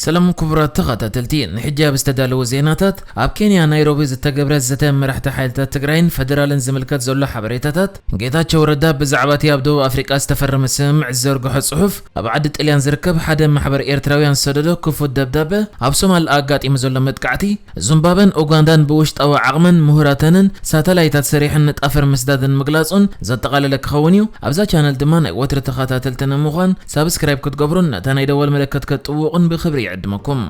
ሰላም ክቡራት ተኸታተልቲ፣ ንሕጂ ኣብ ዝተዳለወ ዜናታት፣ ኣብ ኬንያ ናይሮቢ ዝተገብረ ዘተ መራሕቲ ሓይልታት ትግራይን ፈደራልን ዝምልከት ዘሎ ሓበሬታታት፣ ጌታቸው ረዳ ብዛዕባ እቲ ኣብ ደቡብ ኣፍሪቃ ዝተፈረመ ስምምዕ ዝዘርግሖ ጽሑፍ፣ ኣብ ዓዲ ጥልያን ዝርከብ ሓደ ማሕበር ኤርትራውያን ዝሰደዶ ክፉት ደብዳበ፣ ኣብ ሶማል ኣጋጢሙ ዘሎ መጥቃዕቲ፣ ዙምባበን ኡጋንዳን ብውሽጣዊ ዓቕመን ምሁራተንን ሳተላይታት ሰሪሐን ንጣፈር ምስዳደን ምግላጹን ዘጠቓለለ ክኸውን እዩ። ኣብዛ ቻነል ድማ ናይ ወትሪ ተኸታተልቲ ንምዃን ሳብስክራይብ ክትገብሩን ነታ ናይ ደወል ምልክት ክትጥውቑን ብኽብሪ ይዕድመኩም።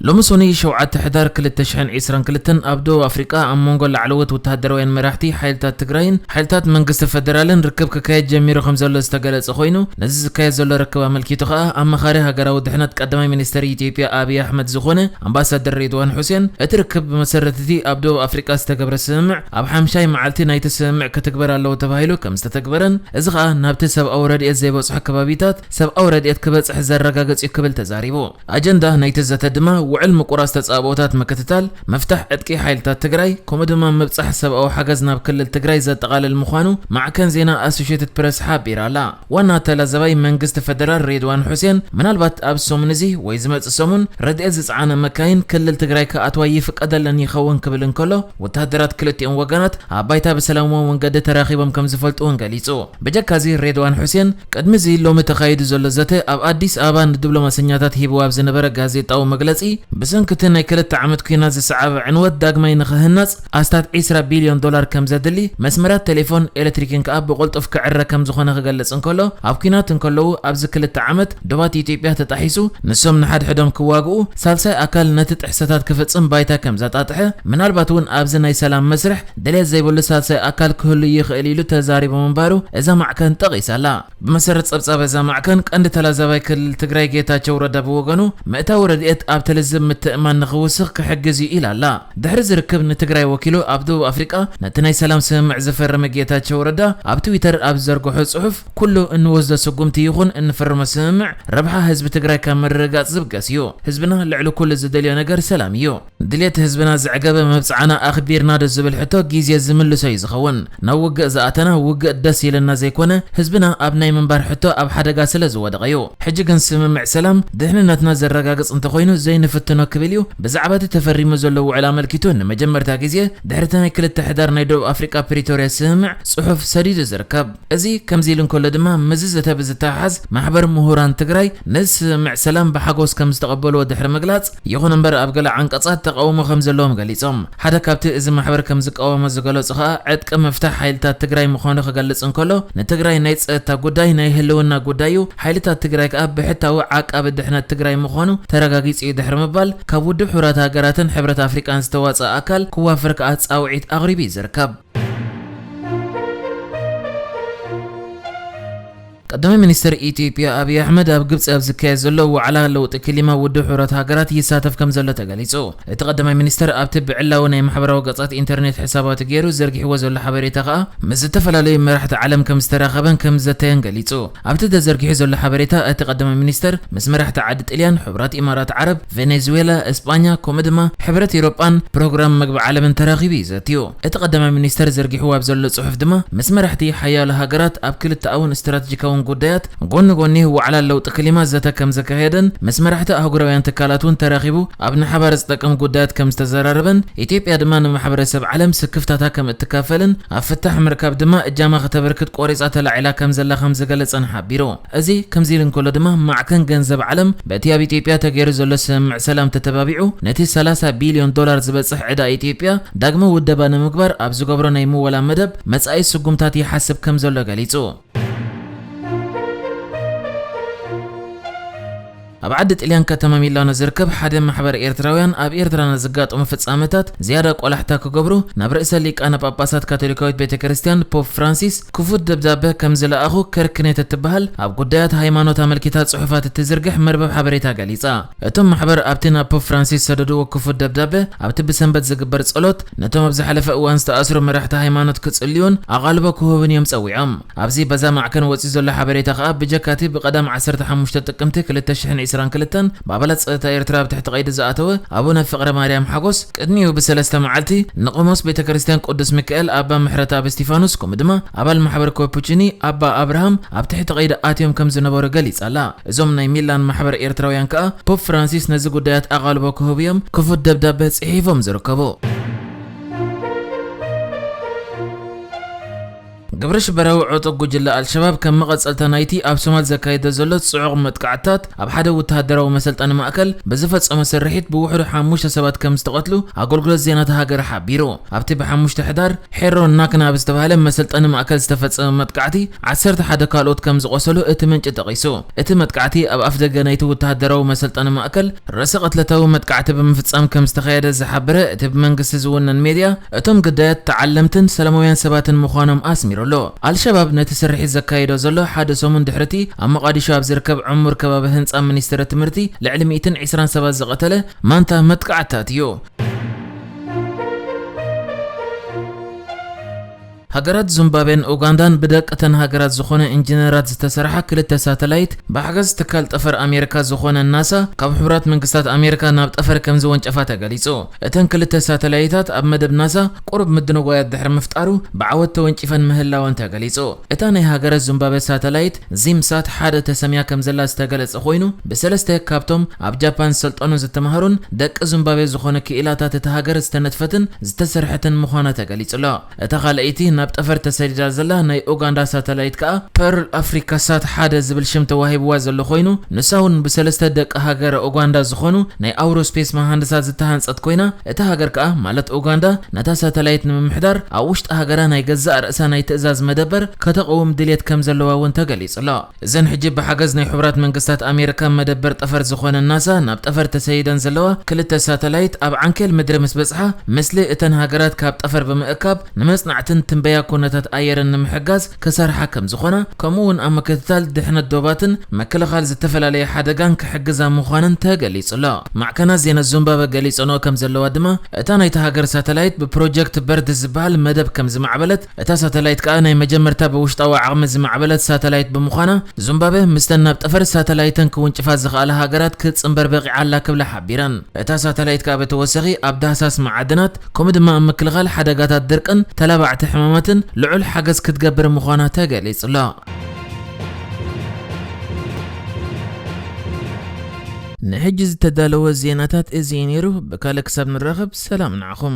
ሎሚ ሰኑይ ሸውዓተ ሕዳር ክልተ ሽሕን ዕስራን ክልተን ኣብ ደቡብ ኣፍሪቃ ኣብ መንጎ ላዕለዎት ወተሃደራውያን መራሕቲ ሓይልታት ትግራይን ሓይልታት መንግስቲ ፈደራልን ርክብ ክካየድ ጀሚሩ ከም ዘሎ ዝተገለጸ ኮይኑ፣ ነዚ ዝካየድ ዘሎ ርክብ ኣመልኪቱ ከኣ ኣማኻሪ ሃገራዊ ድሕነት ቀዳማይ ሚኒስተር ኢትዮጵያ ኣብይ ኣሕመድ ዝኾነ ኣምባሳደር ሬድዋን ሑሴን፣ እቲ ርክብ ብመሰረት እቲ ኣብ ደቡብ ኣፍሪቃ ዝተገብረ ስምምዕ ኣብ ሓምሻይ መዓልቲ ናይቲ ስምምዕ ክትግበር ኣለዎ ተባሂሉ ከም ዝተተግበረን፣ እዚ ከኣ ናብቲ ሰብኣዊ ረድኤት ዘይበጽሖ ከባቢታት ሰብኣዊ ረድኤት ክበጽሕ ዘረጋግጽ እዩ ክብል ተዛሪቡ። ኣጀንዳ ናይቲ ዘተ ድማ ውዕል ምቁራጽ ተጻብኦታት ምክትታል፣ ምፍታሕ ዕጥቂ ሓይልታት ትግራይ፣ ከምኡ ድማ ምብጻሕ ሰብኣዊ ሓገዝ ናብ ክልል ትግራይ ዘጠቓልል ምዃኑ ማዕከን ዜና ኣሶሼትድ ፕረስ ሓቢራ ኣላ። ዋና ተላዛባይ መንግስቲ ፈደራል ሬድዋን ሑሴን፣ ምናልባት ኣብ ሰሙን እዚ ወይ ዝመጽእ ሰሙን ረድኤት ዝጸዓና መካይን ክልል ትግራይ ክኣትዋ ይፍቀደለን ይኸውን ክብል እንከሎ፣ ወተሃደራት ክልቲኦም ወገናት ኣብ ባይታ ብሰላማዊ መንገዲ ተራኺቦም ከም ዝፈልጡ እውን ገሊጹ። ብጀካዚ ሬድዋን ሑሴን፣ ቅድሚ እዚ ሎሚ ተኻይዱ ዘሎ ዘተ ኣብ ኣዲስ ኣበባ ንዲፕሎማሰኛታት ሂብዎ ኣብ ዝነበረ ጋዜጣዊ መግለጺ፣ ብሰንኪ እቲ ናይ ክልተ ዓመት ኲናት ዝሰዓበ ዕንወት ዳግማይ ንኽህነጽ ኣስታት ዕስራ ቢልዮን ዶላር ከም ዘድሊ፣ መስመራት ቴሌፎን ኤሌክትሪክን ከኣ ብቕልጡፍ ክዕረ ከም ዝኾነ ክገልጽ እንከሎ፣ ኣብ ኲናት እንከለዉ ኣብዚ ክልተ ዓመት ዶባት ኢትዮጵያ ተጣሒሱ፣ ንሶም ንሓድሕዶም ክዋግኡ፣ ሳልሳይ ኣካል ነቲ ጥሕሰታት ክፍጽም ባይታ ከም ዘጣጥሐ፣ ምናልባት እውን ኣብዚ ናይ ሰላም መስርሕ ድሌት ዘይብሉ ሳልሳይ ኣካል ክህሉ ይኽእል ኢሉ ተዛሪቡ ምንባሩ እዛ ማዕከን ጠቒሳ ኣላ። ብመሰረት ጸብጻብ እዛ ማዕከን፣ ቀንዲ ተላዛባይ ክልል ትግራይ ጌታቸው ረዳ ብወገኑ፣ ምእታዊ ረድኤት ኣብቲ ልዝብ ምትእምማን ንኽውስኽ ክሕግዝ እዩ ኢላ ኣላ። ድሕሪ ዝርክብ ንትግራይ ወኪሉ ኣብ ደቡብ ኣፍሪቃ ነቲ ናይ ሰላም ስምምዕ ዝፈረመ ጌታቸው ረዳ ኣብ ትዊተር ኣብ ዝዘርግሖ ጽሑፍ፣ ኩሉ እንወስዶ ስጉምቲ ይኹን እንፈርሞ ስምምዕ ረብሓ ህዝቢ ትግራይ ካብ ምርግጋጽ ዝብገስ እዩ። ህዝብና ልዕሊ ኩሉ ዝደልዮ ነገር ሰላም እዩ። ድሌት ህዝብና ዘዕገበ መብጽዓና ኣኽቢርና ዶ ዝብል ሕቶ ግዜ ዝምልሶ እዩ ዝኸውን። ናብ ውግእ ዝኣተና ውግእ ደስ ኢለና ዘይኮነ፣ ህዝብና ኣብ ናይ ምንባር ሕቶ ኣብ ሓደጋ ስለ ዝወደቐ እዩ። ሕጂ ግን ስምምዕ ሰላም ድሕንነትና ዘረጋግጽ እንተኾይኑ ዘይንፍትኖ ክብል እዩ ብዛዕባ እቲ ተፈሪሙ ዘሎ ውዕል ኣመልኪቱ ንመጀመርታ ግዜ ድሕሪ እቲ ናይ ክልተ ሕዳር ናይ ደቡብ ኣፍሪቃ ፕሪቶርያ ስምምዕ ጽሑፍ ሰዲዱ ዝርከብ። እዚ ከምዚ ኢሉ እንከሎ ድማ፣ ምስዚ ዘተ ብዝተሓሓዝ ማሕበር ምሁራን ትግራይ ነዚ ስምምዕ ሰላም ብሓጎስ ከም ዝተቐበልዎ ድሕሪ ምግላጽ፣ ይኹን እምበር ኣብ ገለ ዓንቀጻት ተቓውሞ ከም ዘለዎም ገሊጾም። ሓደ ካብቲ እዚ ማሕበር ከም ዝቃወሞ ዝገለጹ ከኣ ዕጥቂ ምፍታሕ ሓይልታት ትግራይ ምዃኑ ክገልጽ እንከሎ፣ ንትግራይ ናይ ጸጥታ ጉዳይ ናይ ህልውና ጉዳይ እዩ፣ ሓይልታት ትግራይ ከኣ ብሕታዊ ዓቃቢ ድሕነት ትግራይ ምዃኑ ተረጋጊጹ እዩ ድሕሪ ምባል፣ ካብ ውድብ ሕቡራት ሃገራትን ሕብረት ኣፍሪቃን ዝተዋጸኣ ኣካል ክዋፈር ከኣ ጻውዒት ኣቕሪቡ እዩ ዝርከብ። ቀዳማይ ሚኒስትር ኢትዮጵያ ኣብይ ኣሕመድ ኣብ ግብጺ ኣብ ዝካየድ ዘሎ ዋዕላ ለውጢ ክሊማ ውድብ ሕቡራት ሃገራት ይሳተፍ ከም ዘሎ ተገሊጹ። እቲ ቀዳማይ ሚኒስትር ኣብቲ ብዕላዊ ናይ ማሕበራዊ ገጻት ኢንተርኔት ሕሳባቱ ገይሩ ዘርጊሕዎ ዘሎ ሓበሬታ ከኣ ምስ ዝተፈላለዩ መራሕቲ ዓለም ከም ዝተራኸበን ከም ዝዘተየን ገሊጹ። ኣብቲ ተዘርጊሑ ዘሎ ሓበሬታ እቲ ቀዳማይ ሚኒስትር ምስ መራሕቲ ዓዲ ጥልያን፣ ሕቡራት ኢማራት ዓረብ፣ ቬኔዙዌላ፣ እስጳኛ፣ ከምኡ ድማ ሕብረት ኤውሮጳን ፕሮግራም መግቢ ዓለምን ተራኺቡ እዩ ዘትዩ። እቲ ቀዳማይ ሚኒስተር ዘርጊሕዎ ኣብ ዘሎ ጽሑፍ ድማ፣ ምስ መራሕቲ ሓያሎ ሃገራት ኣብ ክልተኣውን ስትራተጂካውን ጉዳያት፣ ጎኒ ጎኒ ዋዕላ ለውጢ ክሊማ ዘተ ከም ዘካየደን፣ ምስ መራሕቲ ኣህጉራውያን ትካላት እውን ተራኺቡ ኣብ ንሓባር ዝጠቅም ጉዳያት ከም ዝተዘራረበን፣ ኢትዮጵያ ድማ ንማሕበረሰብ ዓለም ስክፍታታ ከም እትካፈልን ኣብ ፍታሕ ምርካብ ድማ እጃማ ከተበርክት ቆሪጻ ተላዒላ ከም ዘላ ከም ዝገለጸን ሓቢሩ። እዚ ከምዚ ኢሉ እንከሎ ድማ፣ ማዕከን ገንዘብ ዓለም በቲ ኣብ ኢትዮጵያ ተገይሩ ዘሎ ስምምዕ ሰላም ተተባቢዑ፣ ነቲ ሰላሳ ቢልዮን ዶላር ዝበጽሕ ዕዳ ኢትዮጵያ ዳግመ ውደባ ንምግባር ኣብ ዝገብሮ ናይ ምወላ መደብ መጻኢ ስጉምታት ይሓስብ ከም ዘሎ ገሊጹ። ኣብ ዓዲ ጥልያን ከተማ ሚላኖ ዝርከብ ሓደ ማሕበር ኤርትራውያን ኣብ ኤርትራ ንዝጋጠሙ ፍጻመታት ዝያዳ ቆላሕታ ክገብሩ ናብ ርዕሰ ሊቃነ ጳጳሳት ካቶሊካዊት ቤተ ክርስቲያን ፖፕ ፍራንሲስ ክፉት ደብዳበ ከም ዝለኣኹ ከርክኔት እትበሃል ኣብ ጉዳያት ሃይማኖት ኣመልኪታ ጽሑፋት እትዝርግሕ መርበብ ሓበሬታ ገሊጻ። እቶም ማሕበር ኣብቲ ናብ ፖፕ ፍራንሲስ ዝሰደድዎ ክፉት ደብዳበ፣ ኣብቲ ብሰንበት ዝግበር ጸሎት ነቶም ኣብ ዝሓለፈ እዋን ዝተኣስሩ መራሕቲ ሃይማኖት ክጽልዩን ኣቓልቦ ክህቡን እዮም ጸዊዖም። ኣብዚ በዛ ማዕከን ወጺኡ ዘሎ ሓበሬታ ከኣ፣ ብጀካቲ ብቐዳም ዓሰርተ ሓሙሽተ ጥቅምቲ ክልተ ሽሕን ዕስራን ዕስራን ክልተን ብኣባላት ጸጥታ ኤርትራ ኣብ ትሕቲ ቀይዲ ዝኣተወ ኣቡነ ፍቕረ ማርያም ሓጎስ ቅድሚኡ ብሰለስተ መዓልቲ ንቆሞስ ቤተ ክርስቲያን ቅዱስ ሚካኤል ኣባ ምሕረተኣብ እስቲፋኖስ ከምኡ ድማ ኣባል ማሕበር ኮፑቺኒ ኣባ ኣብርሃም ኣብ ትሕቲ ቀይዲ ኣትዮም ከም ዝነበሩ ገሊጻ ኣላ። እዞም ናይ ሚላን ማሕበር ኤርትራውያን ከኣ ፖፕ ፍራንሲስ ነዚ ጉዳያት ኣቓልቦ ክህቡ እዮም ክፉት ደብዳበ ጽሒፎም ዝርከቡ። ግብረ ሽበራዊ ዕጡቕ ጉጅለ ኣልሸባብ ከም መቐጸልታ ናይቲ ኣብ ሶማል ዘካየዶ ዘሎ ጽዑቕ መጥቃዕትታት ኣብ ሓደ ወተሃደራዊ መሰልጠኒ ማእከል ብዝፈጸሞ ስርሒት ብውሕዱ ሓሙሽተ ሰባት ከም ዝተቐትሉ ኣገልግሎት ዜና እታ ሃገር ሓቢሩ። ኣብቲ ብሓሙሽተ ሕዳር ሄሮ ናክና ኣብ ዝተባህለ መሰልጠኒ ማእከል ዝተፈጸመ መጥቃዕቲ ዓሰርተ ሓደ ካልኦት ከም ዝቖሰሉ እቲ ምንጪ ጠቒሱ። እቲ መጥቃዕቲ ኣብ ኣፍደገ ናይቲ ወተሃደራዊ መሰልጠኒ ማእከል ርእሰ ቅትለታዊ መጥቃዕቲ ብምፍጻም ከም ዝተኻየደ ዝሓበረ እቲ ብመንግስቲ ዝውነን ሜድያ፣ እቶም ግዳያት ተዓለምትን ሰላማውያን ሰባትን ምዃኖም ኣስሚሩ ኣሎ። ኣልሸባብ ነቲ ስርሒት ዘካየዶ ዘሎ ሓደ ሰሙን ድሕሪቲ ኣብ መቓዲሾ ኣብ ዝርከብ ዕሙር ከባቢ ህንጻ ሚኒስትሪ ትምህርቲ ልዕሊ ሚእትን ዕስራን ሰባት ዝቐተለ ማንታ መጥቃዕትታት እዩ። ሃገራት ዙምባቤን ኡጋንዳን ብደቂ እተን ሃገራት ዝኾነ ኢንጂነራት ዝተሰርሓ ክልተ ሳተላይት ብሓገዝ ትካል ጠፈር ኣሜሪካ ዝኾነ ናሳ ካብ ሕቡራት መንግስታት ኣሜሪካ ናብ ጠፈር ከም ዝወንጨፋ ተገሊጹ። እተን ክልተ ሳተላይታት ኣብ መደብ ናሳ ቁሩብ ምድንጓያት ድሕሪ ምፍጣሩ ብዓወት ተወንጪፈን ምህላወን ተገሊጹ። እታ ናይ ሃገረ ዙምባቤ ሳተላይት ዚምሳት ሓደ ተሰምያ ከም ዘላ ዝተገለጸ ኮይኑ ብሰለስተ ካብቶም ኣብ ጃፓን ዝሰልጠኑ ዝተማህሩን ደቂ ዙምባቤ ዝኾነ ክኢላታት እታ ሃገር ዝተነጥፈትን ዝተሰርሐትን ምዃና ተገሊጹ ኣሎ። እታ ካልኣይቲ ናብ ጠፈር ተሰዲዳ ዘላ ናይ ኡጋንዳ ሳተላይት ከኣ ፐርል ኣፍሪካ ሳት ሓደ ዝብል ሽም ተዋሂብዋ ዘሎ ኮይኑ ንሳ እውን ብሰለስተ ደቂ ሃገረ ኡጋንዳ ዝኾኑ ናይ ኣውሮስፔስ መሃንድሳት ዝተሃንጸት ኮይና እታ ሃገር ከኣ ማለት ኡጋንዳ ነታ ሳተላይት ንምምሕዳር ኣብ ውሽጢ ሃገራ ናይ ገዛእ ርእሳ ናይ ትእዛዝ መደበር ከተቐውም ድልየት ከም ዘለዋ እውን ተገሊጹ ኣሎ። እዘን ሕጂ ብሓገዝ ናይ ሕቡራት መንግስታት ኣሜሪካ መደበር ጠፈር ዝኾነ ናሳ ናብ ጠፈር ተሰይደን ዘለዋ ክልተ ሳተላይት ኣብ ዓንኬል ምድሪ ምስ በጽሓ፣ ምስሊ እተን ሃገራት ካብ ጠፈር ብምእካብ ንመጽናዕትን ትንበያ ኩነታት ኣየርን ንምሕጋዝ ክሰርሓ ከም ዝኾና፣ ከምኡ እውን ኣብ ምክትታል ድሕነት ዶባትን ምክልኻል ዝተፈላለየ ሓደጋን ክሕግዛ ምዃነን ተገሊጹ ኣሎ። ማዕከናት ዜና ዙምባበ ገሊጸንኦ ከም ዘለዋ ድማ፣ እታ ናይታ ሃገር ሳተላይት ብፕሮጀክት በርድ ዝበሃል መደብ ከም ዝማዕበለት፣ እታ ሳተላይት ከኣ ናይ መጀመርታ ብውሽጣዊ ዓቕሚ ዝማዕበለት ሳተላይት ብምዃና፣ ዙምባበ ምስተን ናብ ጠፈር ሳተላይተን ክውንጭፋ ዝኸኣላ ሃገራት ክትጽንበር በቒዓ ኣላ ክብላ ሓቢረን። እታ ሳተላይት ከኣ ብተወሳኺ ኣብ ዳህሳስ መዓድናት፣ ከምኡ ድማ ኣብ ምክልኻል ሓደጋታት ድርቅን ተላባዕቲ ሕማማትን ልዑል ሓገዝ ክትገብር ምዃና ተገሊጹ ኣሎ። ንሕጂ ዝተዳለወ ዜናታት እዚ እዩ ነይሩ። ብካልእ ክሳብ ንራኸብ ሰላም ንዓኹም።